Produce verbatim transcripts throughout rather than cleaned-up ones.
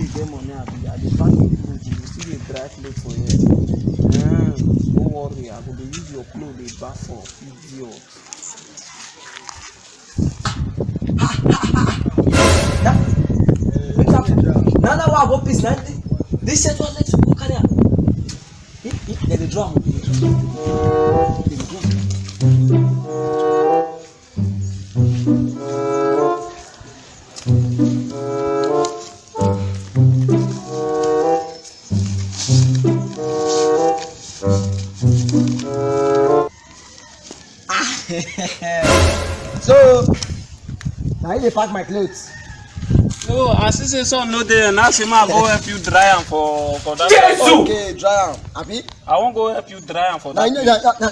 You get money, abi? I dey pack the clothes, you go still dey dry clothes for here. Eh, no worry, I go dey use your clothes dey baff up, idiot. Na, na, na, wa go piss na. This set one, let's go carry am. He, he, dem dey draw am. Dem dey draw am. So, na you dey pack my clothes. No, I see say sun no dey, na say ma go help you dry am for, for that. Jesus! Okay, dry am, abi? I wan go help you dry am for that. Na, na, na, na,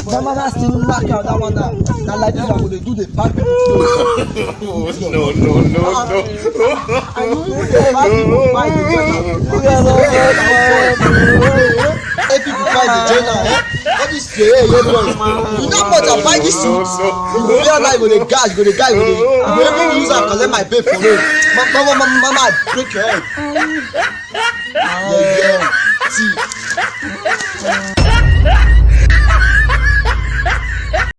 Mama, na still knock out that one now. Na like this I go dey do the pack people clothes. No, no, no, no, no. I know you dey buy people buy the journal. Hey, people buy the journal, eh? All this, hey, hey, boy. You know what I buy this suit? You go wear that, you go dey guy, you go dey guy, you go dey, you go even use am collect my babe for road. Ma-, mama, mama, mama, I break your head. Yeah, yeah. See.